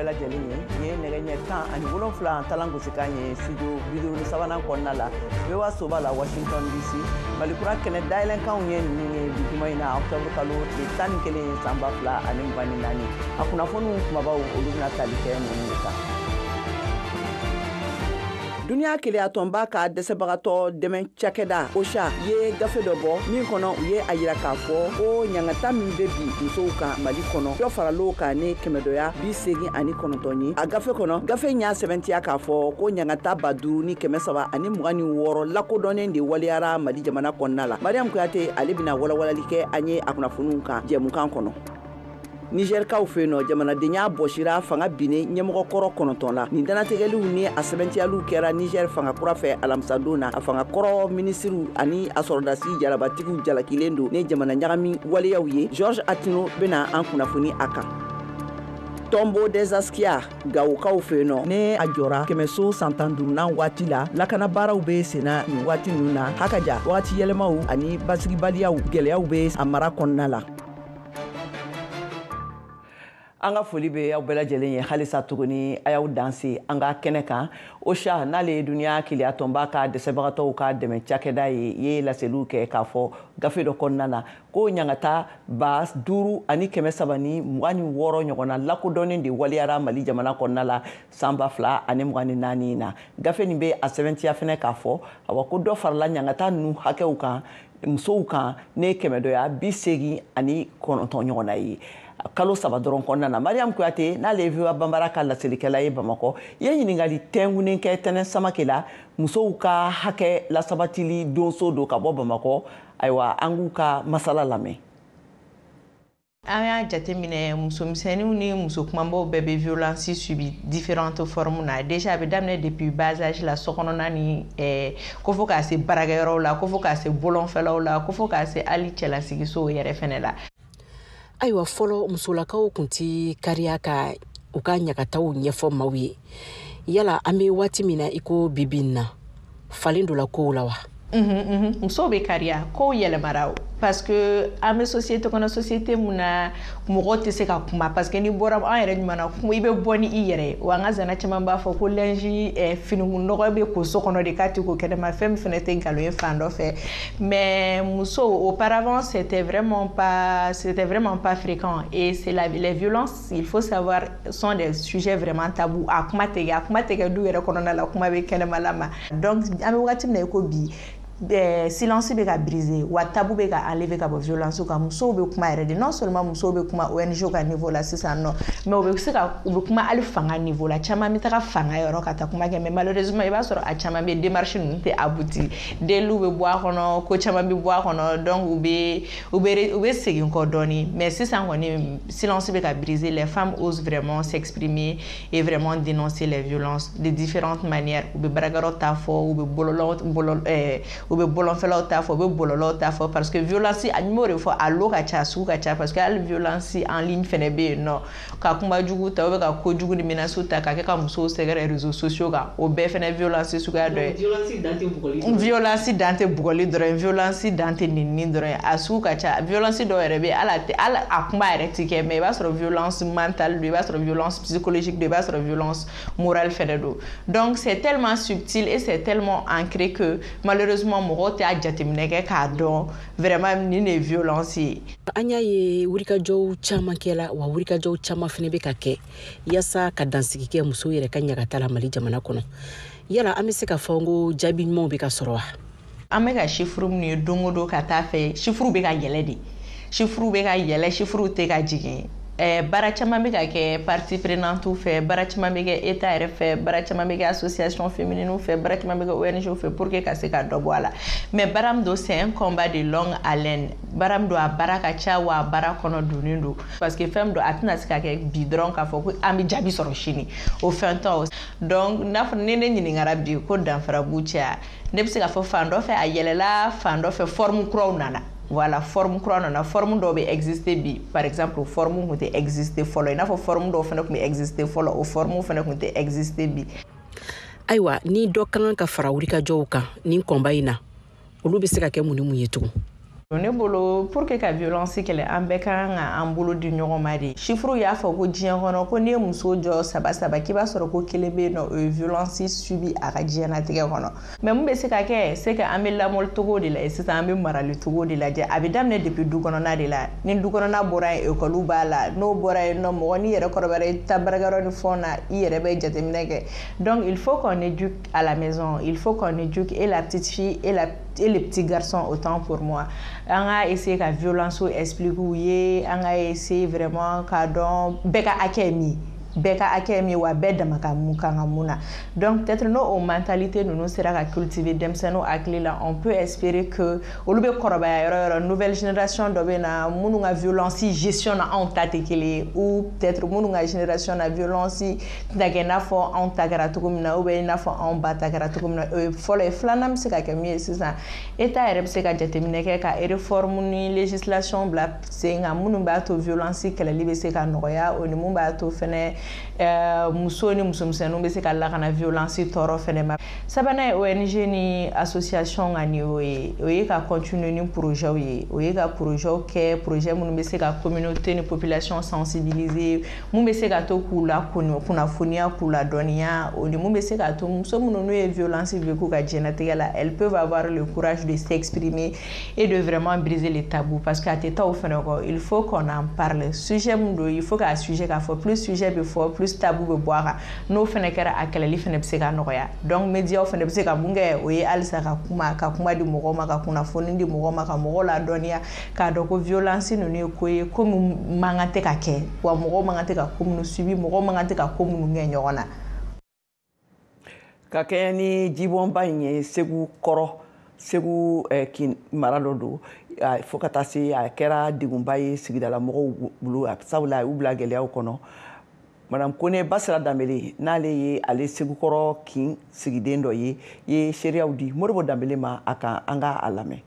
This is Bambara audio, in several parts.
Bɛɛ lajɛlen ye. Nin ye nɛgɛ ɲɛ 17 talan gosikan ye studio 53nan kɔnɔna la, VOA soba la, Washington DC. Malikura kɛnɛ dayɛlɛnkanw ye ninnu ye bi juma in na, octobre kalo tile 11, san 2024. A kunnafoniw kumabaw, olu bɛna tali kɛ ninnu de kan: Duniya keleyatɔnba ka dɛsɛbagatɔ dɛmɛ cakɛda OCHA ye gafe dɔ bɔ min kɔnɔ, u ye a yira k'a fɔ ko ɲangata min bɛ bi musow kan Mali kɔnɔ, dɔ faral'o kan ni kɛmɛdɔya 89 ye. A gafe kɔnɔ, gafe in y'a sɛbɛntiya k'a fɔ ko ɲangata 5326 lakodɔnnen de waleyara Mali jamana kɔnɔna la. Mariam Kuyate, ale bɛna walawalali kɛ an ye a kunnafoniw kan jɛmukan kɔnɔ. Nizɛrikaw fɛ yen nɔ, jamanadenya bɔsira fanga binnen ɲɛmɔgɔ kɔrɔ 9 la. Nin dantigɛliw ni a sɛbɛntiyaliw kɛra Nizɛri fanga kura fɛ alamisadon na. A fanga kɔrɔ minisiriw ani a sɔrɔdasi jarabatigiw jalakilen don ni jamana ɲagami waleyaw ye. Georges Attino bɛna an kunnafoni a kan. Tombeau des Askia, Gawokaw fɛ yen nɔ, ne a jɔra kɛmɛso san 15nan waati la. Lakana baaraw bɛ senna nin waati ninnu na. Hakaja wagati yɛlɛmaw ani basigibaliyaw gɛlɛyaw bɛ a mara kɔnɔna la. An ka foli bɛ aw bɛɛ lajɛlen ye halisa tuguni. A y'aw danse an ka kɛnɛ kan. OCHA, n'ale ye duniya keleya tɔnba ka dɛsɛbagatɔw ka dɛmɛ cakɛda ye, ye laseliw kɛ k'a fɔ gafe dɔ kɔnɔna na ko ɲangata 5326 ɲɔgɔnna lakodɔnnen de waleyara Mali jamana kɔnɔna la san 2024 na. Gafe nin bɛ a sɛbɛntiya fɛnɛ k'a fɔ, awa, ko dɔ farala ɲangata ninnu hakɛw kan musow kan ne kɛmɛdɔya 89 ɲɔgɔnna ye kalo 3 dɔrɔn kɔnɔna na. Mariam Kuyate, n'ale ye VOA Banbara ka laselikɛla ye Bamakɔ, i ye ɲininkali tɛnkunnen kɛ Tɛnɛ Samake la, musow ka hakɛ lasabatili donso don ka bɔ Bamakɔ. Ayiwa, an k'u ka masala lamɛn. An y'a jateminɛ, musomisɛnninw ni muso kumabaw bɛɛ bɛ violence subi différentes formes na. Déjà, a bɛ daminɛ depuis bas âge la, sokɔnɔna ni ko fo k'a se baarakɛyɔrɔw la, ko fo k'a se bɔlɔnfɛlaw la, ko fo k'a se hali cɛlasigisow yɛrɛ fɛnɛ la. Ayiwa, fɔlɔ musolakaw tun ti kariya ka u ka ɲagataw ɲɛfɔ maaw ye. Yala an bɛ waati min na i ko bibi in na, falen dɔ la kow la wa? Musow bɛ kariya, kow yɛlɛmara o, parce que an bɛ société kɔnɔ, société mun na mɔgɔw tɛ se ka kuma, parce que n'i bɔra an yɛrɛ ɲuman na, i bɛ bɔ ni i yɛrɛ ye. Wa an ka zana caman b'a fɔ ko linge finikun nɔgɔ bɛ ko so kɔnɔ de, k'a tɛ ko kɛnɛma. Fɛn min fɛnɛ tɛ nkalon ye fan dɔ fɛ, mais musow, auparavant, c'était vraiment pas fréquent. Et c'est la les violences, il faut savoir, sont des sujets vraiment tabous. A kuma tɛ kɛ du yɛrɛ kɔnɔna la, kuma bɛ kɛnɛmala ma. Donc an bɛ wagati min na i ko bi, silence bɛ ka briser, wa tabou bɛ ka enlever ka bɔ violence kan. Musow bɛ kuma yɛrɛ de. Non seulement musow bɛ kuma ONG ka niveau la sisan nɔ, mais u bɛ se ka u bɛ kuma hali fanga niveau la. Caman bɛ taga fanga yɔrɔ ka taa kuma kɛ, mais malheureusement, i b'a sɔrɔ a caman bɛ démarche ninnu tɛ abouti, deliw bɛ bɔ a kɔnɔ, ko caman bɛ bɔ a kɔnɔ, donc u bɛ segin kɔ dɔɔni. Mais sisan kɔni, silence bɛ ka briser, les femmes osent vraiment s'exprimer et vraiment dénoncer les violences de différentes manières. U bɛ baarakɛyɔrɔ ta fɔ, u bɛ bɔlɔlɔ bɔlɔ u bɛ bɔlɔnfɛlaw ta fɔ, u bɛ bɔlɔlɔw ta fɔ, parce que violence, a m'o de fɔ, a lo ka ca, a sugu ka ca, parce que hali violence en ligne fɛnɛ bɛ yen nɔ, ka kuma jugu ta ou ka ko jugu ni menace ta ka kɛ ka musow sɛgɛrɛ réseaux sociaux kan, o bɛɛ fɛnɛ violence suguya dɔ ye. Violence dan tɛ bugɔli dɔrɔn ye, violence dan tɛ nɛnini dɔrɔn ye, a sugu ka ca. Violence dɔw yɛrɛ bɛ yen, hali a tɛ hali a kuma yɛrɛ ti kɛ, mais i b'a sɔrɔ violence mentale don, i b'a sɔrɔ violence psychologique don, i b'a sɔrɔ violence morale fɛnɛ don. Donc c'est tellement subtil et c'est tellement ancré que malheureusement, mɔgɔw tɛ a jateminɛ kɛ k'a dɔn vraiment nin de ye violence ye. An y'a ye wulikajɔw caman kɛla, wa wulikajɔw caman fɛnɛ bɛ ka kɛ yaasa ka dansigi kɛ musow yɛrɛ ka ɲagata la Mali jamana kɔnɔ. Yala an bɛ se ka fɔ ko jaabi ɲumanw bɛ ka sɔrɔ wa? An bɛ ka chiffre minnu ye don o don ka taa fɛ, chiffre bɛ ka yɛlɛ de, chiffre bɛ ka yɛlɛ, chiffre tɛ ka jigin. Baara caman bɛ ka kɛ partie prenante fɛ, baara caman bɛ kɛ état yɛrɛ fɛ, baara caman bɛ kɛ association féminine fɛ, baara caman bɛ kɛ ONG fɛ pour que ka se ka dɔ bɔ a la. Mais baara min don, c'est un combat de longue haleine. Baara min don, a baara ka ca, wa a baara kɔnɔ donnen don, parce que fɛn min don, a tɛna se ka kɛ bi dɔrɔn k'a fɔ ko an bɛ jaabi sɔrɔ sini, o fɛn tɛ o. Donc n'a fɔ ni ne ɲininkara bi ko danfara b'u cɛ, ne bɛ se k'a fɔ fan dɔ fɛ a yɛlɛla, fan dɔ fɛ forme kuraw nana. Voilà, forme kura nana, forme dɔw bɛ exister bi. Par exemple, forme tun tɛ exister fɔlɔ, i n'a fɔ forme dɔw fana tun bɛ exister fɔlɔ, o forme fana tun tɛ exister bi. Ayiwa, ni dɔ ka kan ka fara wulikajɔw kan nin kɔnba in na, olu bɛ se ka kɛ mun ni mun ye tugun? Ne bolo, pour que ka violence kɛlɛ, an bɛɛ ka kan ka an bolo di ɲɔgɔn ma de. Chiffres y'a fɔ ko diɲɛ kɔnɔ, ko n'i ye muso jɔ saba saba, k'i b'a sɔrɔ ko kelen bɛ yen nɔ, o ye violence subi a ka diɲɛnatigɛ kɔnɔ. Mais mun bɛ se ka kɛ? C'est que an bɛ lamɔli cogo de la sisan, an bɛ marali cogo de lajɛ. A bɛ daminɛ depuis du kɔnɔna de la. Ni du kɔnɔna bɔra yen, ekɔliw b'a la. N'o bɔra yen nɔ, mɔgɔ n'i yɛrɛ kɔrɔbayara, i taa baarakɛyɔrɔ ni fɛnw na, i yɛrɛ bɛ jateminɛ kɛ. Donc il faut qu'on éduque à la maison, il faut qu'on éduque et la petite fille et le petit garçon, autant pour moi. An ka essayer ka violence expliquer u ye, an ka essayer vraiment k'a dɔn bɛɛ ka hakɛ ye min ye, bɛɛ ka hakɛ ye min ye, wa bɛɛ dama ka mun kan ka mun na. Donc peut-être n'o o mentalité ninnu sera ka cultiver denmisɛnninw hakili la, on peut espérer que olu bɛ kɔrɔbaya yɔrɔ yɔrɔ, nouvelle génération dɔ bɛ na minnu ka violence gestion na anw ta tɛ kelen ye, ou peut-être minnu ka génération na, violence tɛna kɛ i n'a fɔ anw ta kɛra cogo min na, ou bien i n'a fɔ anw ba ta kɛra cogo min na. O ye fɔlɔ ye. Filanan bɛ se ka kɛ min ye sisan, État yɛrɛ bɛ se ka jateminɛ kɛ ka réforme ni législation bila sen kan minnu b'a to violence kɛlɛli bɛ se ka nɔgɔya, o ni mun b'a to fɛnɛ muso ni musomisɛnninw bɛ se ka lakana violence tɔɔrɔ fɛnɛ ma. Sabanan ye ONG ni association ka niveau ye. O ye ka continuer ni projet ye, o ye ka projet kɛ, projet minnu bɛ se ka communauté ni population sensibiliser, mun bɛ se ka to k'u la kunnafoniya, k'u ladɔnniya, o ni mun bɛ se ka to muso minnu n'u ye violence vécu ka diɲɛnatigɛ la, elles peuvent avoir le courage de s'exprimer et de vraiment briser les tabous, parce que a tɛ taa o fɛnɛ kɔ. Il faut qu'on en parle. Sujet mun don, il faut k'a sujet k'a fɔ. Plus sujet bɛ fɔ, plus tabou bɛ bɔ a kan. N'o fɛnɛ kɛra, a kɛlɛli fɛnɛ bɛ se ka nɔgɔya. Donc médiaw fɛnɛ bɛ se ka mun kɛ? O ye halisa ka kuma, ka kuma di mɔgɔw ma, ka kunnafoni di mɔgɔw ma, ka mɔgɔw ladɔnniya k'a dɔn ko violence ninnu ye ko ye, ko min man kan tɛ ka kɛ, wa mɔgɔw man kan tɛ ka ko minnu subi, mɔgɔw man kan tɛ ka ko minnu kɛ ɲɔgɔn na. Ka kɛɲɛ ni jibɔnba in ye Segu kɔrɔ, Segu kin mara dɔ don, fo ka taa se a kɛra degunba ye sigidala mɔgɔw bolo, sabula a y'u bila gɛlɛyaw kɔnɔ. Madame Kone Basira Danbele, n'ale ye ale Segukɔrɔ kin sigiden dɔ ye, ye seereyaw di Modibo Danbele ma a kan. An ka a lamɛn.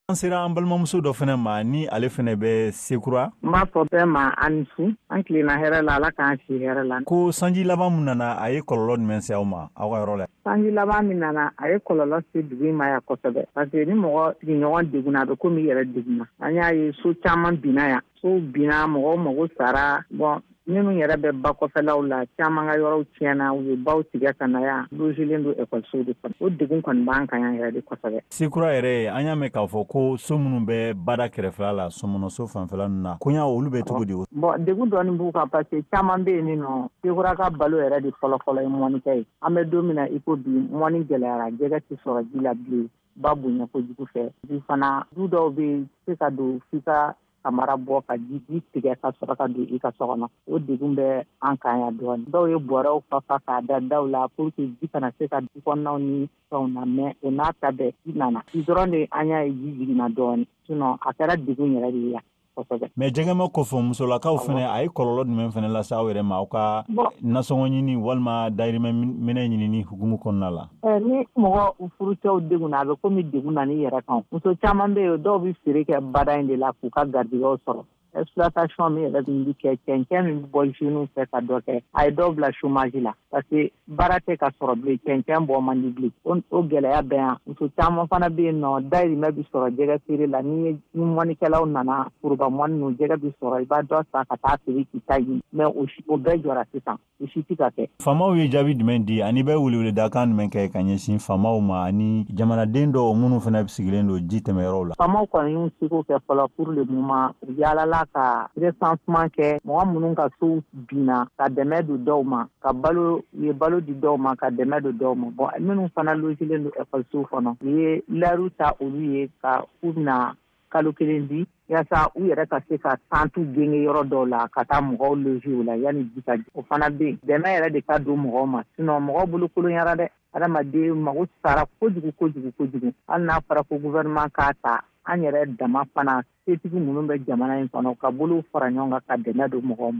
An sera an balimamuso dɔ fana ma, ni ale fana bɛ Sekura. N b'a fɔ bɛɛ ma an su, an tilenna hɛrɛ la, Ala k'an si hɛrɛ la. Ko sanji laban min nana, a ye kɔlɔlɔ jumɛn se aw ma aw ka yɔrɔ la? Sanji laban min nana, a ye kɔlɔlɔ se dugu in ma yan kosɛbɛ, parce que ni mɔgɔ sigiɲɔgɔn degunna, a bɛ komi i yɛrɛ degunna. An y'a ye so caman binna yan, sow binna, mɔgɔw mago sara. Bon, minnu yɛrɛ bɛ ba kɔfɛlaw la, caman ka yɔrɔw tiɲɛna, u ye baw tigɛ ka na yan, logelen don ekɔlisow de kɔnɔ. O degun kɔni b'an kan yan yɛrɛ de kosɛbɛ. Sekura yɛrɛ, an y'a mɛn k'a fɔ ko so minnu bɛ bada kɛrɛfɛla la, sɔmɔnɔso fanfɛla ninnu na, koɲa olu bɛ cogo di? Bon, degun dɔɔni b'u kan, parce que caman bɛ yen nɔ, Sekura ka balo yɛrɛ de fɔlɔfɔlɔ ye mɔnikɛ ye. An bɛ don min na i ko bi, mɔni gɛlɛyara, jɛgɛ tɛ sɔrɔ ji la bilen, ba bonya kojugu fɛ. Bi fana, du dɔw bɛ yen, i tɛ se ka don f'i ka samara bɔ ka ji tigɛ ka sɔrɔ ka don i ka so kɔnɔ. O degun bɛ an kan yan dɔɔni. Dɔw ye bɔrɛw fa fa k'a da daw la pour que ji kana se ka du kɔnɔnaw ni fɛnw na, mais o n'a ta bɛɛ, ji nana bi dɔrɔn de, an y'a ye ji jiginna dɔɔni, sinon a kɛra degun yɛrɛ de ye yan kosɛbɛ. Mais jɛgɛma kɔfɛ, musolakaw fɛnɛ, a ye kɔlɔlɔ jumɛn fɛnɛ lase aw yɛrɛ ma aw ka nasɔngɔ ɲini walima dayirimɛ minɛ ɲinini hukumu kɔnɔna la? Ni mɔgɔ furucɛw degunna, a bɛ komi degun na n'i yɛrɛ kan. Muso caman bɛ yen, dɔw bɛ feere kɛ bada in de la k'u ka garijɛgɛw sɔrɔ. Exploitation min yɛrɛ min bɛ kɛ, cɛncɛn min bɛ bɔ jeunes fɛ ka dɔ kɛ, a ye dɔw bila chômage la, parce que baara tɛ ka sɔrɔ bilen, cɛncɛn bɔ man di bilen. O gɛlɛya bɛ yan. Muso caman fana bɛ yen nɔ, dayirimɛ bɛ sɔrɔ jɛgɛ feere la. Ni ye ni mɔnikɛlaw nana foroba mɔni ninnu, jɛgɛ bɛ sɔrɔ, i b'a dɔ san ka taa feere k'i ta ɲini, mais o bɛɛ jɔra sisan, o si tɛ ka kɛ. Faamaw ye jaabi jumɛn di, ani bɛ weleweledakan jumɛn kɛ ka ɲɛsin faamaw ma ani jamanaden dɔw minnu fana sigilen don ji tɛmɛyɔrɔw la? Faamaw kɔni y'u seko kɛ fɔlɔ. Pour le moment, u yaalala ka recensement kɛ, mɔgɔ minnu ka sow binna, ka dɛmɛ don dɔw ma, ka balo, u ye balo di dɔw ma, ka dɛmɛ don dɔw ma. Bon, minnu fana logelen don ekɔlisow kɔnɔ, u ye layiru ta olu ye ka k'u bɛna kalo kelen di yaasa u yɛrɛ ka se ka tantu genge yɔrɔ dɔw la ka taa mɔgɔw loger o la yanni ji ka o fana bɛ yen. Dɛmɛ yɛrɛ de ka don mɔgɔw ma, sinon mɔgɔw bolo kolonyara dɛ. Adamaden mago sara kojugu kojugu kojugu. Hali n'a fɔra ko gouvernement k'a ta, an yɛrɛ dama fana, setigi minnu bɛ jamana in kɔnɔ, ka bolo fara ɲɔgɔn kan ka dɛmɛ don mɔgɔw ma.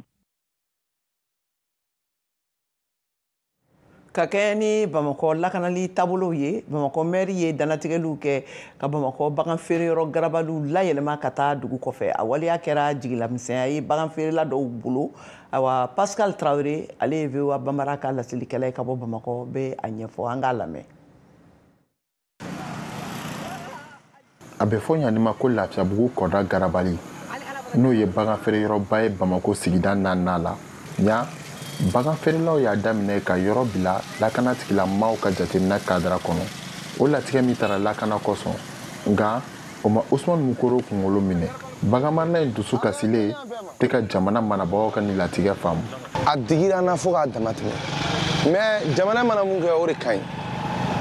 Ka kɛɲɛ ni Bamakɔ lakanali taabolow ye, Bamakɔ mɛri ye dannatigɛliw kɛ ka Bamakɔ bagan feereyɔrɔ garabaliw layɛlɛma ka taa dugu kɔfɛ. A waleya kɛra jigilamisɛnya ye bagan feerela dɔw bolo. Ayiwa, Pascal Traoré, ale ye VOA Bambara ka laselikɛla ye ka bɔ Bamakɔ, bɛ a ɲɛfɔ. An k'a lamɛn. A bɛ fɔ ɲani ma ko Lafiyabugu kɔda garabali, n'o ye bagan feereyɔrɔba ye Bamako sigida 4nan la. Yan, bagan feerelaw y'a daminɛ ka yɔrɔ bila lakana tigilamaaw ka jateminɛ kadara kɔnɔ. O latigɛ min taara lakana kosɔn, nka o ma Usman Mukoro kunkolo minɛ. Baganmarala in dusu kasilen tɛ ka jamana marabagaw ka nin latigɛ faamu. A digira an na fo k'a dama tɛmɛ, mais jamana mana mun kɛ, o de ka ɲi.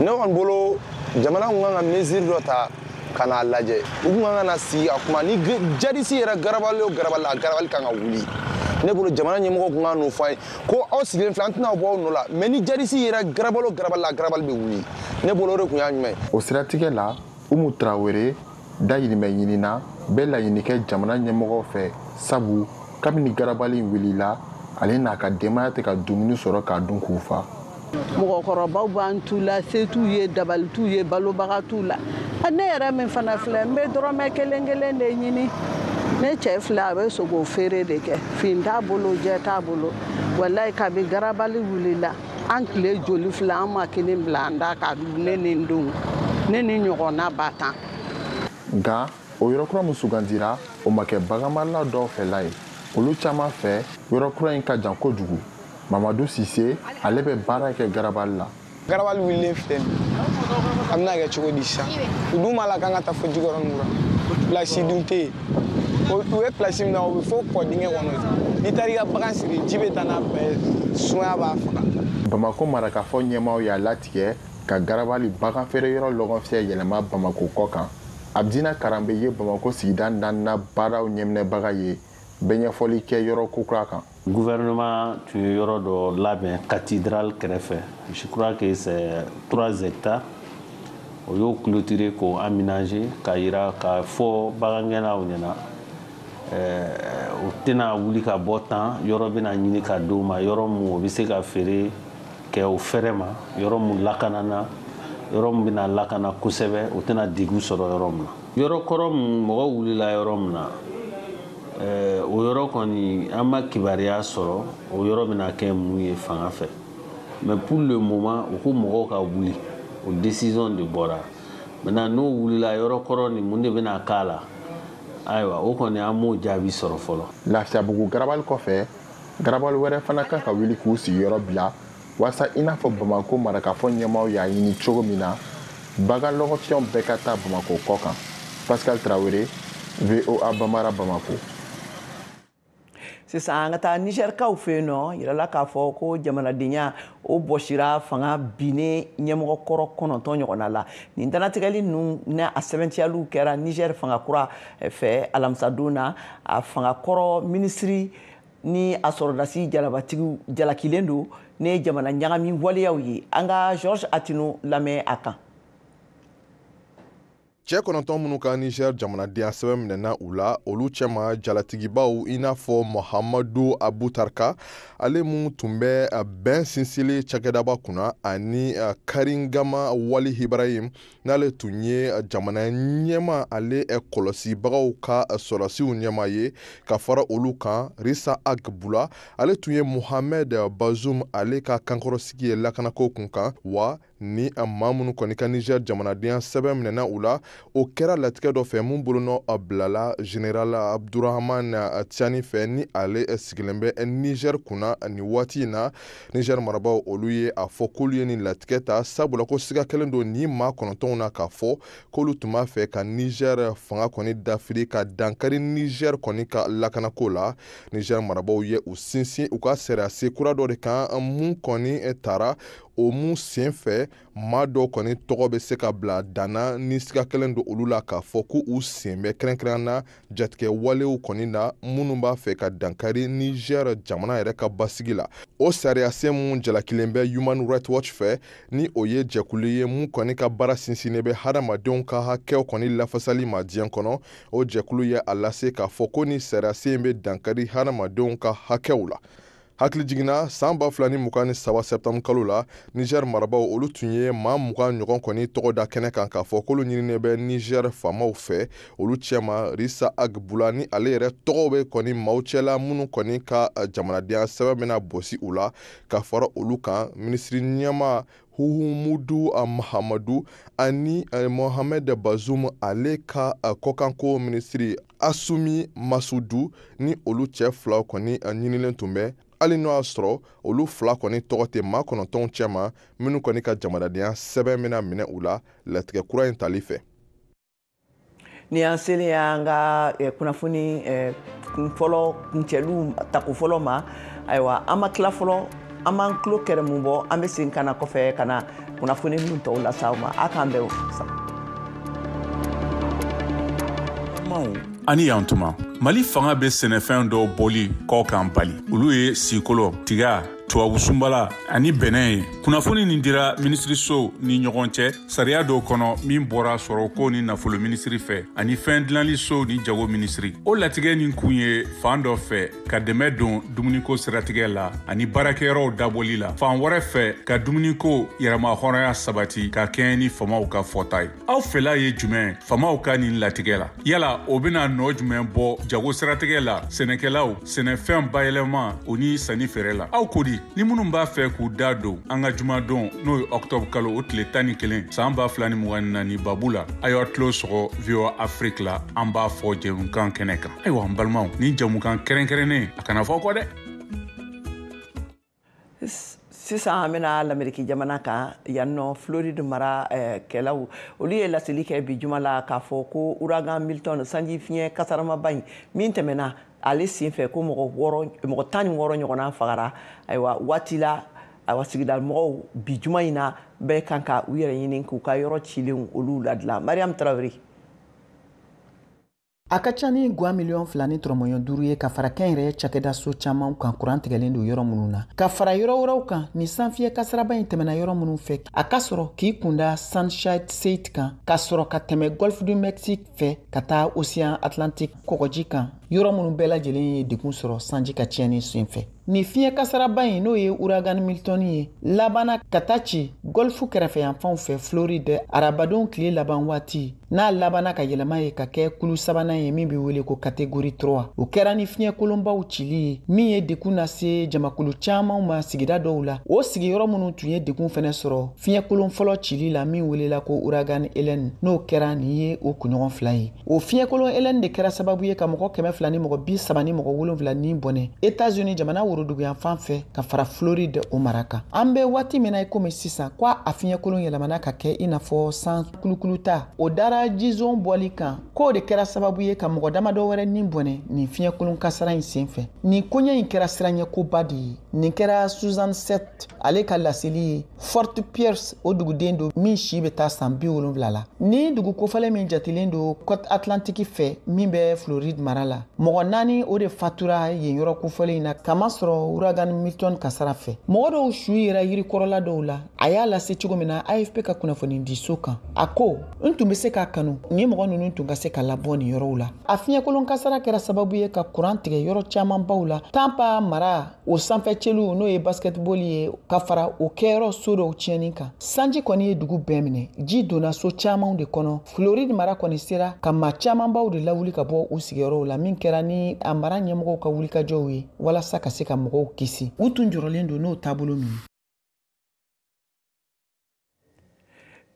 Ne kɔni bolo, jamana kun kan ka mesure dɔ ta ka n'a lajɛ. U kun kan ka na sigi a kuma ni jadisi yɛrɛ garabali o garabali, a garabali kan ka wuli. Ne bolo, jamana ɲɛmɔgɔ kun kan n'o fɔ an ye ko aw sigilen filɛ, an tɛna bɔ aw nɔ la, mais ni jadisi yɛrɛ garabali o garabali, a garabali bɛ wuli. Ne bolo, o de kun y'a ɲuman ye. O siratigɛ la, Umu Tarawele dayirimɛ ɲinina bɛ laɲini kɛ jamana ɲɛmɔgɔw fɛ, sabu kabini garabali in wulila, ale n'a ka denbaya tɛ ka dumuni sɔrɔ k'a dun k'u fa. Mɔgɔkɔrɔbaw b'an t'u la, se t'u ye, dabali t'u ye, balobaga t'u la. Ne yɛrɛ min fana filɛ, n bɛ dɔrɔmɛ kelen kelen de ɲini. Ne cɛ filɛ, a bɛ sogo feere de kɛ, fin t'a bolo, jɛ t'a bolo. Walayi, kabi garabali wulila, an tile joli filɛ, an ma kelen bila an da ka dun. Ne ni n denw, ne ni ɲɔgɔnna ba tan. Nka o yɔrɔ kura min sugandira, o ma kɛ baganmarala dɔw fɛla ye. Olu caman fɛ, yɔrɔ kura in ka jan kojugu. Mamadu Sise, ale bɛ baara kɛ garabali la. Garabali wulilen filɛ nin, an bɛna kɛ cogo di sisan? U dun b'a la k'an ka taa fo Jikɔrɔni kura, place dun tɛ yen. U ye place min na, o bɛ fo kɔ dingɛ kɔnɔ. N'i taara i ka bagan siri, ji bɛ taa n'a bɛɛ ye, sumaya b'a faga. Bamako marakafɔ ɲɛmaaw y'a latigɛ ka garabali bagan feereyɔrɔ lɔgɔfiyɛ yɛlɛma Bamako kɔ kan. Abdina Karanbe ye Bamako sigida 4nan baaraw ɲɛminɛbaga ye, bɛ ɲɛfɔli kɛ yɔrɔ kokura kan. Gouvernement tun ye yɔrɔ dɔ labɛn cathédrale kɛrɛfɛ, je crois que c'est 3 hectares. O y'o clôturer k'o aménager k'a yira k'a fɔ bagangɛnnaw ɲɛna, o tɛna wuli ka bɔ tan. Yɔrɔ bɛna ɲini ka d'o ma, yɔrɔ mun o bɛ se ka feere kɛ o fɛrɛ ma, yɔrɔ mun lakanana, yɔrɔ min bɛna lakana kosɛbɛ, o tɛna degun sɔrɔ yɔrɔ min na. Yɔrɔ kɔrɔ mun mɔgɔw wulila yɔrɔ min na, o yɔrɔ kɔni, an ma kibaruya sɔrɔ o yɔrɔ bɛna kɛ mun ye fanga fɛ. Mais pour le moment, u ko mɔgɔw ka wuli, o décision de bɔra. Maintenant, n'o wulila, yɔrɔ kɔrɔ nin, mun de bɛna k'a la? Ayiwa, o kɔni, an m'o jaabi sɔrɔ fɔlɔ. Lafiyabugu garabali kɔfɛ, garabali wɛrɛ fana kan ka wuli k'u sigiyɔrɔ bila walasa, i n'a fɔ Bamako marakafɔ ɲɛmaaw y'a ɲini cogo min na, bagan lɔgɔfiyɛnw bɛɛ ka taa Bamako kɔ kan. Pascal Tarawele, VOA Bamara, Bamako. Sisan an ka taa Nizɛrikaw fɛ yen nɔ. Yirala k'a fɔ ko jamanadenya o bɔsira fanga binnen ɲɛmɔgɔ kɔrɔ 9 ɲɔgɔnna la. Nin dannatigɛli ninnu ni a sɛbɛntiyaliw kɛra Nizɛri fanga kura fɛ alamisadon na. A fanga kɔrɔ minisiri ni a sɔrɔdasi jalabatigiw jalakilen don ne jamana ɲagami waleyaw ye. An ka Georges Atino lamɛn a kan. Cɛ 9 minnu ka Niger jamanadenya sɛbɛn minɛna u la, olu cɛma jalatigibaw i n'a fɔ Mahamadu Abutarka, ale mun tun bɛ bɛn sinsili cakɛdaba kunna, ani Karingama Wali Ibrahim, n'ale tun ye jamana ɲɛma ale kɔlɔsibagaw ka sɔrɔdasiw ɲɛma ye. Ka fara olu kan, Risa Agbula, ale tun ye Mohamed Bazoum ale ka kankɔrɔsigi ye lakanako kun kan. Wa ni maa minnu kɔni ka Niger jamanadenya sɛbɛn minɛna u la, o kɛra latigɛ dɔ fɛ mun bolonɔ bilala général Abdurahman Tiani fɛ, ni ale sigilen bɛ Niger kunna nin waati in na. Niger marabaaw, olu ye a fɔ k'olu ye nin latigɛ ta sabula ko siga kɛlen don nin maa 9w na k'a fɔ k'olu tun b'a fɛ ka Niger fanga kɔni dafiri, ka dankari Niger kɔni ka lakanako la. Niger marabaaw ye u sinsin u ka sariya se kura dɔ de kan mun kɔni taara, o mun sen fɛ maa dɔw kɔni tɔgɔ bɛ se ka bila danna ni siga kɛlen don olu la k'a fɔ ko u sen bɛ kɛrɛnkɛrɛn na jatigɛ walew kɔni na minnu b'a fɛ ka dankari Niger jamana yɛrɛ ka basigi la. O sariya sen mun jalakilen bɛ Human Rights Watch fɛ, ni o ye jɛkulu ye mun kɔni ka baara sinsinnen bɛ hadamadenw ka hakɛw kɔni lafasali ma diɲɛ kɔnɔ, o jɛkulu ye a lase k'a fɔ ko ni sariya sen bɛ dankari hadamadenw ka hakɛw la. Hakili jiginna, san 2023 septembre kalo la, Niger marabaaw, olu tun ye maa 20 ɲɔgɔn kɔni tɔgɔ da kɛnɛ kan k'a fɔ k'olu ɲininen bɛ Niger faamaw fɛ. Olu cɛma Risa Agbula, ni ale yɛrɛ tɔgɔ bɛ kɔni maaw cɛla minnu kɔni ka jamanadenya sɛbɛn bɛna bɔsi u la. Ka fara olu kan, minisiri ɲɛma Ouhoumoudou Mahamadou ani Mohamed Bazoum, ale ka kɔkanko minisiri Hassoumi Massoudou, ni olu cɛ filaw kɔni ɲinilen tun bɛ, hali n'o y'a sɔrɔ olu fila kɔni tɔgɔ tɛ maa 9 cɛma minnu kɔni ka jamanadenya sɛbɛn bɛna minɛ u la latigɛ kura in tali fɛ. Ni an selen y'an ka kunnafoni fɔlɔ kuncɛliw tako fɔlɔ ma, ayiwa, an ma tila fɔlɔ, an b'an tulo kɛrɛmu bɔ, an bɛ segin ka na kɔfɛ ka na kunnafoni minnu tɔw lase aw ma. A k'an bɛn o sa. Ani yan tuma, Mali fanga bɛ sɛnɛfɛn dɔw bɔli kɔ kan bali, olu ye sikolo, tiga, tubabu sunbala ani bɛnɛ ye. Kunnafoni nin dira minisirisow ni ɲɔgɔn cɛ sariya dɔw kɔnɔ min bɔra sɔrɔko ni nafolo minisiri fɛ ani fɛn dilanlisow ni jago minisiri. O latigɛ nin kun ye fan dɔ fɛ ka dɛmɛ don dumuniko siratigɛ la ani baarakɛyɔrɔw dabɔli la, fan wɛrɛ fɛ ka dumuniko yɛrɛmahɔrɔnya sabati ka kɛɲɛ ni faamaw ka fɔta ye. Aw fɛla ye jumɛn faamaw ka nin latigɛ la? Yala o bɛna nɔ jumɛn bɔ jago siratigɛ la, sɛnɛkɛlaw, sɛnɛfɛn bayɛlɛma o ni sanni feere la? Aw ko di? Ni minnu b'a fɛ k'u da don an ka jumadon, n'o ye octobre kalo o tile 11 san 2024 babu la, a y'aw tulo sɔgɔ VOA Afrique la, an b'a fɔ jɛmukan kɛnɛ kan. Ayiwa n balimaw, nin jɛmukan kɛrɛnkɛrɛnnen a kana fɔ kɔ dɛ. Sisan an bɛna Lameriki jamana kan yan nɔ, Floride mara kɛlaw olu ye laseli kɛ bi juma la k'a fɔ ko ouragan Milton, sanji fiɲɛ kasaramaba in min tɛmɛna ale senfɛ, ko mɔgɔ 16 ɲɔgɔnna fagara. Ayiwa, waati la, ayiwa, sigida mɔgɔw bi juma in na bɛɛ kan ka u yɛrɛ ɲini k'u ka yɔrɔ cilenw olu ladilan. Mariam Traoré. A ka ca ni gwa 2.5 miliyɔn ye ka fara kɛnyɛrɛye cakɛdaso caman kan kuran tigɛlen don yɔrɔ minnu na, ka fara yɔrɔ wɛrɛw kan ni sanfiyɛ kasaraba in tɛmɛna yɔrɔ minnu fɛ. A ka sɔrɔ k'i kunda Sunshine State kan, ka sɔrɔ ka tɛmɛ Golfe du Mexique fɛ ka taa Océan Atlantique kɔgɔji kan, yɔrɔ minnu bɛɛ lajɛlen ye degun sɔrɔ sanji ka tiɲɛni sen fɛ. Nin fiɲɛ kasaraba in, n'o ye ouragan Milton ye, labanna ka taa ci golfe kɛrɛfɛyanfanw fɛ Floride arabadon tile laban waati, n'a labanna ka yɛlɛma ye ka kɛ kulu sabanan ye min bɛ wele ko catégorie 3. O kɛra ni fiɲɛ kolonbaw cili ye min ye degun lase jamakulu caman ma sigida dɔw la. O sigiyɔrɔ minnu tun ye degun fɛnɛ sɔrɔ fiɲɛ kolon fɔlɔ cili la min welela ko ouragan Helene, n'o kɛra nin ye o kunɲɔgɔn fila ye. O fiɲɛ kolon Helene de kɛra sababu ye ka mɔgɔ 237 ni bɔnɛ États-Unis jamana woroduguyanfan fɛ ka fara Floride o mara kan. An bɛ waati min na i komi sisan, ko a fiɲɛkolon yɛlɛmana ka kɛ i n'a fɔ san kulukulu ta, o dara jizon bɔli kan, k'o de kɛra sababu ye ka mɔgɔ damadɔ wɛrɛ ni bɔnɛ nin fiɲɛkolon kasara in sen fɛ. Nin koɲɛ in kɛra siranɲɛkoba de ye. Nin kɛra Susan Seth ale ka laseli ye. Fort Pierce o duguden don min si bɛ taa san 70 la. Ni dugu kofɔlen min jatelen don côte atlantique fɛ min bɛ Floride mara la, mɔgɔ 4 o de fatura yen yɔrɔ kofɔlen in na kamasɔrɔ ouragan Milton kasara fɛ. Mɔgɔ dɔw su yera yirikɔrɔla dɔw la. A y'a lase cogo min na AFP ka kunnafonidiso kan, a ko n tun bɛ se k'a kanu ni mɔgɔ ninnu tun ka se ka labɔ nin yɔrɔw la. A fiɲɛkolon kasara kɛra sababu ye ka kuran tigɛ yɔrɔ camanbaw la. Tampa mara o sanfɛ cɛliw, n'o ye basketball ye, ka fara o kɛyɔrɔ so dɔw tiɲɛni kan. Sanji kɔni ye dugu bɛɛ minɛ, ji donna so camanw de kɔnɔ. Floride mara kɔni sera ka maa camanbaw de lawuli ka bɔ u sigiyɔrɔw la, min kɛra ni a mara ɲɛmɔgɔw ka wulikajɔw ye walasa ka se ka mɔgɔw kisi. U tun jɔrɔlen don n'o taabolo min.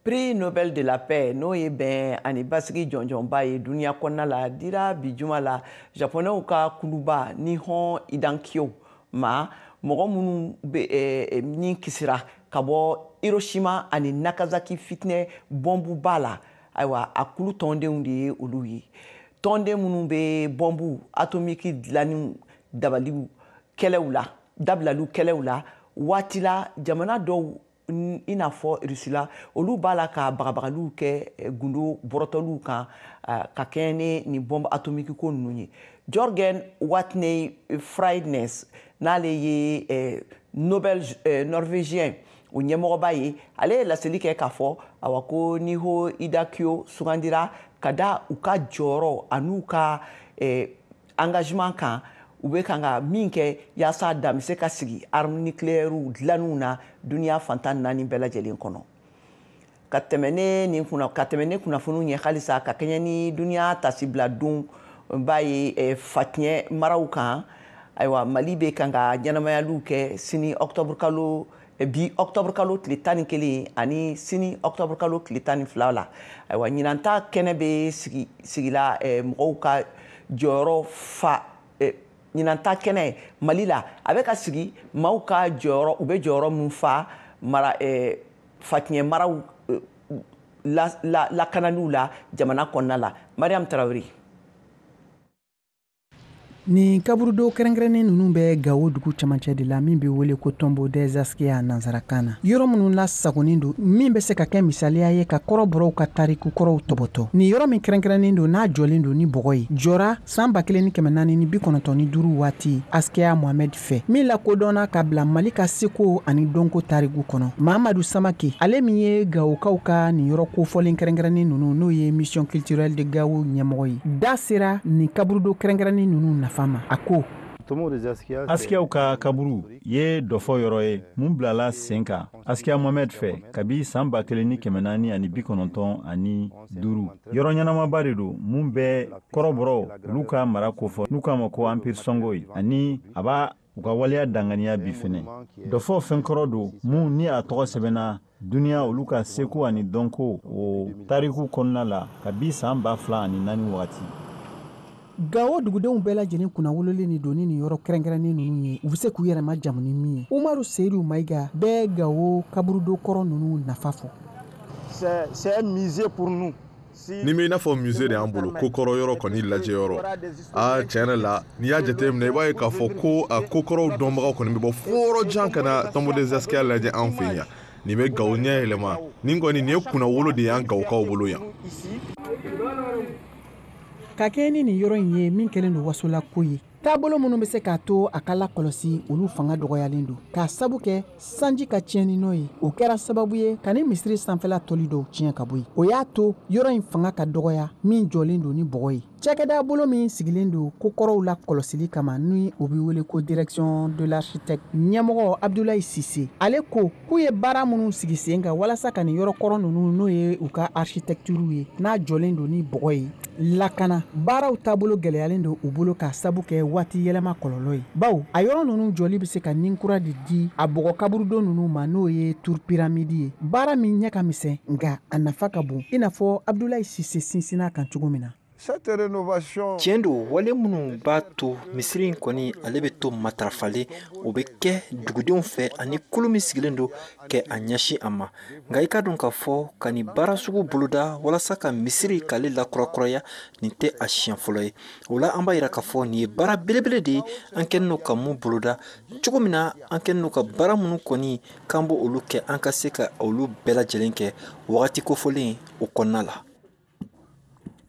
Prix Nobel de la paix, n'o ye bɛn ani basigi jɔnjɔnba ye duniya kɔnɔna la, dira bi juma la japonɛw ka kuluba Nihon Hidankyo ma, mɔgɔ minnu bɛ ni kisira ka bɔ Hiroshima ani Nagasaki fitinɛ bɔnbuba la. Ayiwa, a kulu tɔndenw de ye olu ye, tɔnden minnu bɛ bɔnbu atomiki dilanni dabaliw kɛlɛw la, dabilaliw kɛlɛw la. Waati la, jamana dɔw i n'a fɔ Rusila, olu b'a la ka bagabagaliw kɛ gundo bɔrɔtɔliw kan ka kɛɲɛ ni nin bombe atomique ko ninnu ye. Jorgen Watne Frydnes, n'ale ye Nobel norvégien o ɲɛmɔgɔba ye, ale ye laseli kɛ k'a fɔ awa ko Nihon Hidankyo sugandira ka da u ka jɔyɔrɔ an'u ka engagement kan, u bɛ kan ka min kɛ yaasa dan bɛ se ka sigi arme nucléaire dilanniw na duniya fantan 4 bɛɛ lajɛlen kɔnɔ. Ka tɛmɛ ne kunnafoniw ɲɛ halisa ka kɛɲɛ ni duniya tasibila don ba ye fatiɲɛ maraw kan. Ayiwa, Mali bɛ kan ka ɲɛnamayaliw kɛ sini octobre kalo Bi octobre kalo tile 11 ani sini octobre kalo tile 12 la. Ayiwa, ɲinan ta kɛnɛ bɛ sigi sigila mɔgɔw ka jɔyɔrɔ fa. Ɲinan ta kɛnɛ Mali la, a bɛ ka sigi maaw ka jɔyɔrɔ, u bɛ jɔyɔrɔ mun fa mara fatiɲɛ maraw lakanaliw la jamana kɔnɔna la. Mariam Tarawele. Nin kaburudo kɛrɛnkɛrɛnnen ninnu bɛ Gawo dugu camancɛ de la, min bɛ wele ko Tombeau des Askia nansarakan na. Yɔrɔ minnu lasagonnen don, min bɛ se ka kɛ misaliya ye ka kɔrɔbɔrɔw ka tariku kɔrɔw tɔbɔtɔ. Nin yɔrɔ min kɛrɛnkɛrɛnnen don, n'a jɔlen don ni bɔgɔ ye, jɔra san 1495 waati Askia Mohamed fɛ, min lakodɔnna ka bila Mali ka seko ani dɔnko tariku kɔnɔ. Mahamadu Samake, ale min ye Gawokaw ka nin yɔrɔ kofɔlen kɛrɛnkɛrɛnnen ninnu, n'o ye Mission culturelle de Gao ɲɛmɔgɔ ye, da sera nin kaburudo kɛrɛnkɛrɛnnen ninnu nafa ma. A ko: Askiyaw ka kaburu ye dɔfɔ yɔrɔ ye mun bilala sen kan Askiya Mohamed fɛ kabi san 1495. Yɔrɔ ɲɛnamaba de don mun bɛ kɔrɔbɔrɔw olu ka mara kofɔ, n'u k'a ma ko Empire Songhai, ani a b'a u ka waleya danganiya bi fɛnɛ. Dɔfɔ fɛnkɔrɔ don mun ni a tɔgɔ sɛbɛnna duniya olu ka seko ani dɔnko o tariku kɔnɔna la kabi san 2004 wagati. Gawo dugudenw bɛɛ lajɛlen kunna wololen ni doni nin yɔrɔ kɛrɛnkɛrɛnnen ninnu ye, u bɛ se k'u yɛrɛ majamu ni min ye. Umaru Seyidu Mayiga bɛɛ Gawo kaburudo kɔrɔ ninnu nafa fɔ. C'est un musée pour nous. Ni bɛ i n'a fɔ musée de y'an bolo, ko kɔrɔ yɔrɔ kɔni lajɛ yɔrɔ. Aa, tiɲɛ yɛrɛ la, n'i y'a jateminɛ, i b'a ye k'a fɔ ko a ko kɔrɔw dɔnbagaw kɔni bɛ bɔ fo yɔrɔ jan ka na Tombeau des Askia lajɛ an fɛ yan. Nin bɛ Gawo ɲɛ yɛlɛma. Nin kɔni, nin ye kunnawolo de y'an Gawokaw bolo yan. Ka kɛ ni nin yɔrɔ in ye min kɛlen don wasola ko ye, taabolo minnu bɛ se k'a to a ka lakɔlɔsi, olu fanga dɔgɔyalen don k'a sabu kɛ sanji ka tiɲɛni nɔ ye. O kɛra sababu ye ka ni misiri sanfɛla tɔli dɔw tiɲɛ ka bɔ yen. O y'a to yɔrɔ in fanga ka dɔgɔya, min jɔlen don ni bɔgɔ ye. Cakɛda bolo min sigilen don ko kɔrɔw la kɔlɔsili kama, ni o bɛ wele ko Direction de l'architecte, ɲɛmɔgɔ Abdoulaye Cissé, ale ko k'u ye baara minnu sigi sen kan walasa ka nin yɔrɔ kɔrɔ ninnu, n'o ye u ka architecture ye, n'a jɔlen don ni bɔgɔ ye, lakana, baaraw taabolo gɛlɛyalen don u bolo k'a sabu kɛ waati yɛlɛma kɔlɔlɔ ye, bawo a yɔrɔ ninnu jɔli bɛ se ka nin kura de di a bɔgɔ kaburudo ninnu ma, n'o ye tour pyramide ye. Baara min ɲɛ ka misɛn, nka a nafa ka bon, i n'a fɔ Abdoulaye Cissé sinsinna kan cogo min na. Tiɲɛ don, wale minnu b'a to misiri in kɔni ale bɛ to matarafalen, o bɛ kɛ dugudenw fɛ ani kulu min sigilen don kɛ a ɲɛsin a ma. Nka i ka dɔn k'a fɔ ka nin baara sugu boloda walasa ka misiri k'ale lakurakuraya, nin tɛ a siɲɛ fɔlɔ ye. O la, an b'a yira k'a fɔ nin ye baara belebele de ye an kɛlen don ka mun boloda cogo min na, an kɛlen don ka baara minnu kɔni k'an b'o olu kɛ, an ka se ka olu bɛɛ lajɛlen kɛ wagati kofɔlen o kɔnɔna la.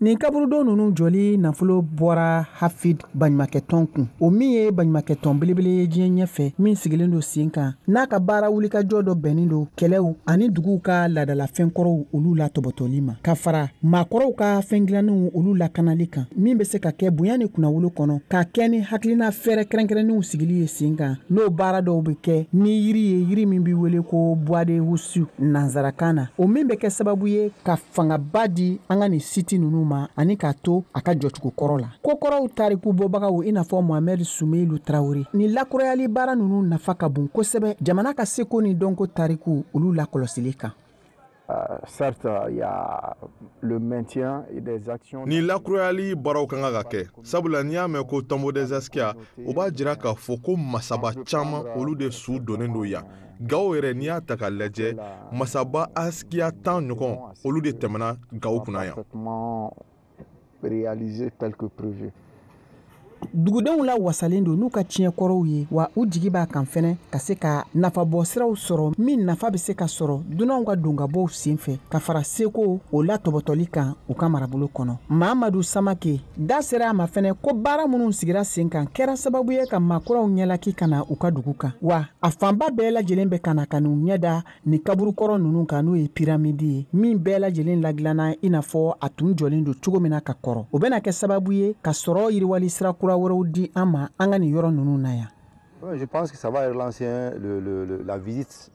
Nin kaburudo ninnu jɔli nafolo bɔra Hafid baɲumankɛtɔn kun, o min ye baɲumankɛtɔn belebele ye diɲɛ ɲɛfɛ, min sigilen don sen kan, n'a ka baara wulikajɔ dɔ bɛnnen don kɛlɛw ani duguw ka laadalafɛnkɔrɔw olu la tɔbɔtɔli ma, ka fara maakɔrɔw ka fɛn dilannenw olu lakanali kan, min bɛ se ka kɛ bonya ni kunnawolo kɔnɔ, ka kɛ ni hakilina fɛɛrɛ kɛrɛnkɛrɛnnenw sigili ye sen kan, n'o baara dɔw bɛ kɛ ni yiri ye, yiri min bɛ wele ko bois de wusu nansarakan na, o min bɛ kɛ sababu ye ka fangaba di an ka nin site ninnu ma ani k'a to a ka jɔcogo kɔrɔ la. Ko kɔrɔw tariku bɔbagaw, i n'a fɔ Mohamed Sumelu Tarawele, ni lakurayali baara ninnu nafa ka bon kosɛbɛ jamana ka seko ni dɔnko tariku olu lakɔlɔsili kan. Certes, il y a le maintien et des actions. Ni lakurayali baaraw kan ka kɛ, sabula n'i y'a mɛn ko Tombeau des Askia, o b'a jira k'a fɔ ko masaba caman olu de su donnen don yan. Gawo yɛrɛ, n'i y'a ta k'a lajɛ, masaba Askia 10 ɲɔgɔn olu de tɛmɛna Gawo kunna yan. Réalisé tel que prévu. Dugudenw la wasalen don n'u ka tiɲɛkɔrɔw ye, wa u jigi b'a kan fɛnɛ ka se ka nafabɔ siraw sɔrɔ, min nafa bɛ se ka sɔrɔ dunanw ka donkabɔw sen fɛ, ka fara seko o la tɔbɔtɔli kan u ka marabolo kɔnɔ. Mahamadu Samake da sera a ma fɛnɛ ko baara minnu sigira sen kan kɛra sababu ye ka maakuraw ɲɛlaki ka na u ka dugu kan, wa a fanba bɛɛ lajɛlen bɛ ka na ka n'u ɲɛ da nin kaburukɔrɔ ninnu kan, n'o ye piramidi ye, min bɛɛ lajɛlen ladilanna i n'a fɔ a tun jɔlen don cogo min na ka kɔrɔ. O bɛna kɛ sababu ye ka sɔrɔ yiriwali sira kura wɛrɛw di an ma an ka nin yɔrɔ ninnu na yan. Je pense que ça va relancer la visite.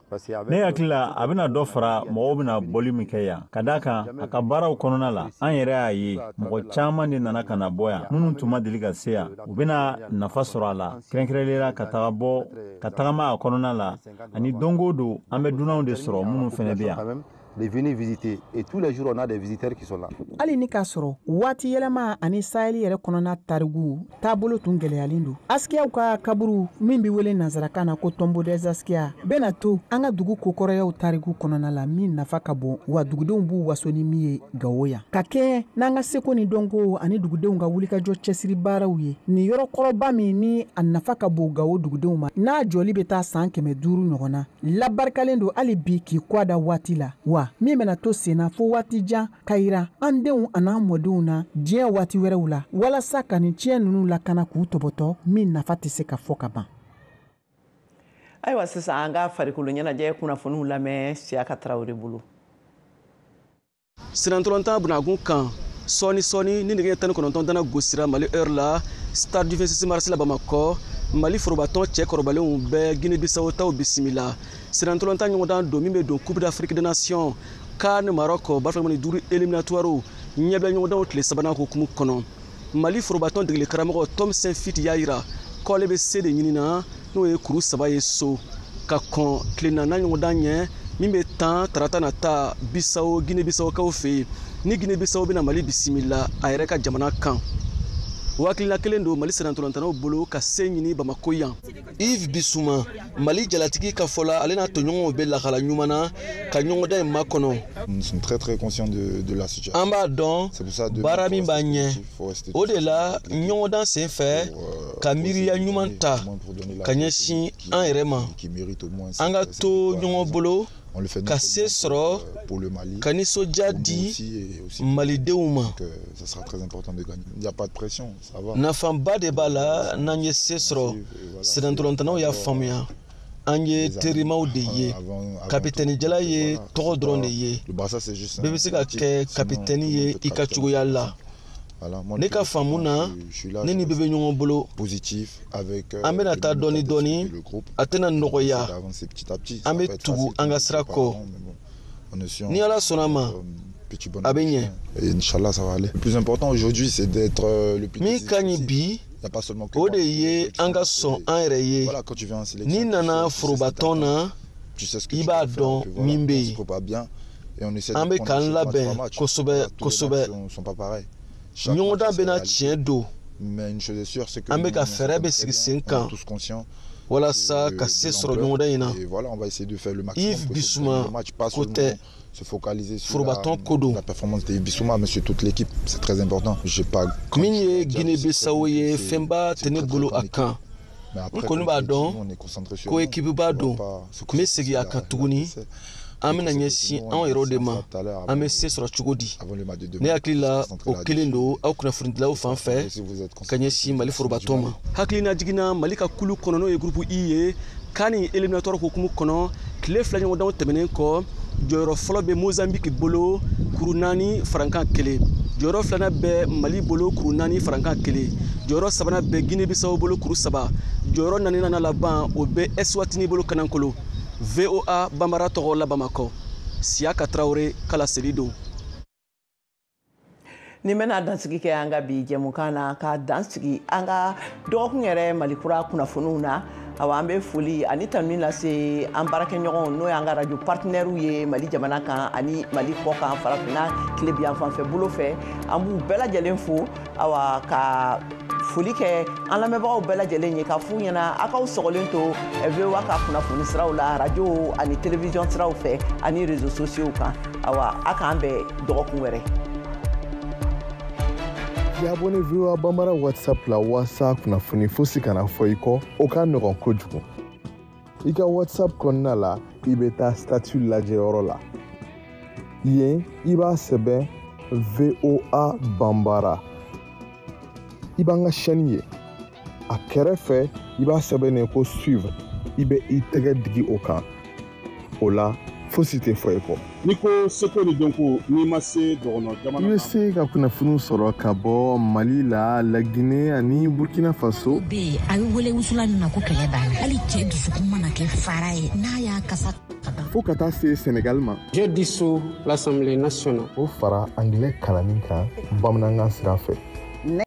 Ne hakili la, a bɛna dɔ fara mɔgɔw bɛna bɔli min kɛ yan, ka d'a kan a ka baaraw kɔnɔna la, an yɛrɛ y'a ye mɔgɔ caman de nana ka na bɔ yan minnu tun ma deli ka se yan. U bɛna nafa sɔrɔ a la, kɛrɛnkɛrɛnnenya ka taga bɔ ka tagama a kɔnɔna la, ani don o don an bɛ dunanw de sɔrɔ minnu fana bɛ yan. De venir visiter, et tous les jours on a des visiteurs qui sont là. Hali ni k'a sɔrɔ waati yɛlɛma ani Sahel yɛrɛ kɔnɔna tarigu taabolo tun gɛlɛyalen don, askiyaw ka kaburu min bɛ wele nansarakan na ko tombeau des Askia bɛna to an ka dugu kokɔrɔyaw tarigu kɔnɔna la, min nafa ka bon, wa dugudenw b'u waso ni min ye Gawo yan, ka kɛɲɛ n'an ka seko ni dɔnko ani dugudenw ka wulikajɔ cɛsiri baaraw ye. Nin yɔrɔ kɔrɔba min ni a nafa ka bon Gawo dugudenw ma, n'a jɔli bɛ taa san 500 ɲɔgɔn na, labarikalen don hali bi k'i kɔ da waati la, wa min bɛna to senna fo waati jan ka yira an denw an'an mɔdenw na diɲɛ waati wɛrɛw la, walasa ka nin tiɲɛ ninnu lakana k'u tɔbɔtɔ, min nafa tɛ se ka fɔ ka ban. Ayiwa, sisan an ka farikolo ɲɛnajɛ kunnafoniw lamɛn Siyaka Tarawele bolo. Sinantolantan bunagun kan sɔɔni sɔɔni ni nɛgɛ 19 dana gosira Mali heure la, stade du 26 mars la Bamakɔ, Mali forobatɔn cɛ kɔrɔbalenw bɛɛ Guinée-Bissau taw bisimila. Sinantolantan ɲɔgɔndan don min bɛ don Coupe d'Afrique des Nations CAN Maroc 2025 éliminatoire ɲɛbila ɲɔgɔndanw tile sabanan hukumu kɔnɔ. Mali forobatɔn degeli karamɔgɔ Tom Saintfiet y'a yira k'ale bɛ se de ɲinina, n'o ye kuru 3 ye so, ka kɔn tile naaninan ɲɔgɔndan ɲɛ min bɛ tan tarata nata Bissau Guinée-Bissaukaw fɛ yen, ni Guinée-Bissau bɛna Mali bisimila a yɛrɛ ka jamana kan. O hakilina kelen don Mali sennantolantanaw bolo ka se ɲini Bamakɔ yan. Yves Bissouma, Mali jalatigi ka fɔ la, ale n'a tɔɲɔgɔnw bɛ lahala ɲuman na ka ɲɔgɔndan in makɔnɔ. Nous sommes très très conscients de la situation. An b'a dɔn baara min b'an ɲɛ, o de la ɲɔgɔndan sen fɛ ka miiriya ɲuman ta ka ɲɛsin an yɛrɛ ma. An ka to ɲɔgɔn bolo ka se sɔrɔ ka nisɔndiya di malidenw ma. Nafaba de b'a la n'an ye se sɔrɔ. Sennantolantanaw y'a faamuya an ye terimaw de ye, kapitɛni jala ye tɔgɔ dɔrɔn de ye, bɛɛ bɛ se ka kɛ kapitɛni ye i ka cogoya la. Ne ka faamu na, ne ni bɛɛ bɛ ɲɔgɔn bolo, an bɛna taa dɔɔni dɔɔni, a tɛna nɔgɔya, an bɛ tugu an ka sira kɔ, ni Ala sɔnna a ma a bɛ ɲɛ. Min ka ɲi bi, o de ye an ka sɔn an yɛrɛ ye. N'i nana forobatɔn na, i b'a dɔn min bɛ yen. An bɛ k'an labɛn kosɛbɛ kosɛbɛ. Ɲɔgɔndan bɛna tiɲɛ don, an bɛ ka fɛɛrɛ bɛ sigi sen kan walasa ka se sɔrɔ ɲɔgɔndan in na. Yves Bissouma ko tɛ, forobatɔn ko don. Min ye Guinée-Bissau ye, fɛnba tɛ ne bolo a kan. N kɔni b'a dɔn ko ekipu b'a don. N bɛ segin a kan tuguni, an bɛna ɲɛsin anw yɛrɛw de ma, an bɛ se sɔrɔ cogo di. Ne hakili la o kelen don aw kunnafonidilaw fan fɛ ka ɲɛsin Mali forobatɔn ma. Hakilina jiginna Mali ka kulu kɔnɔ, n'o ye groupe I ye, CAN éliminatoire hukumu kɔnɔ, tile 2 ɲɔgɔndanw tɛmɛnen kɔ, jɔyɔrɔ fɔlɔ bɛ Mozambique bolo kuru 4 farankan 1, jɔyɔrɔ filanan bɛ Mali bolo kuru 4 farankan 1, jɔyɔrɔ sabanan bɛ Guinée-Bissau bolo kuru 3, jɔyɔrɔ naaninan laban o bɛ Eswatini bolo Kanankolo. VOA Bambara tɔgɔ la Bamakɔ, Siyaka Tarawele kala seli don. Ni bɛna dansigi kɛ an ka bi jɛmukan na, ka dansigi an ka dɔgɔkun yɛrɛ Mali kura kunnafoniw na. Awa, an bɛ foli ani tanuni lase an baarakɛɲɔgɔnw, n'o y'an ka radio partenaires ye Mali jamana kan ani Mali kɔ kan, farafinna tilebiyan fanfɛ bolo fɛ. An b'u bɛɛ lajɛlen fo. Awa, ka foli kɛ an lamɛnbagaw bɛɛ lajɛlen ye, ka f'u ɲɛna aw k'aw sɔgɔlen to VOA ka kunnafoni siraw la, radio ani télévision siraw fɛ ani réseaux sociaux kan. Awa, a k'an bɛn dɔgɔkun wɛrɛ. K'i abonné VOA Bambara WhatsApp la walasa kunnafoni fosi kana fɔ i kɔ, o ka nɔgɔn kojugu. I ka WhatsApp kɔnɔna la, i bɛ taa statut lajɛyɔrɔ la. Yen, i b'a sɛbɛn VOA Bambara. I b'an ka chaîne ye. A kɛrɛfɛ, i b'a sɛbɛn ko suivre. I bɛ i tɛgɛ digi o kan. O la, fosi Fosi tɛ fɔ i kɔ. N'i ko seko ni dɔnko, n'i ma se dɔgɔnɔ jamana. I bɛ se ka kunnafoniw sɔrɔ ka bɔ Mali la, Laginɛ ani Burkina Faso. Bɛ yen, a bɛ wele wusulan min ma ko kɛlɛ b'a la, hali cɛ dusukun mana kɛ fara ye n'a y'a kasa. Fo ka taa se Senegal ma. Je dissous l'Assemblée nationale. O fara angilɛ kalanni kan bamanankan sira fɛ.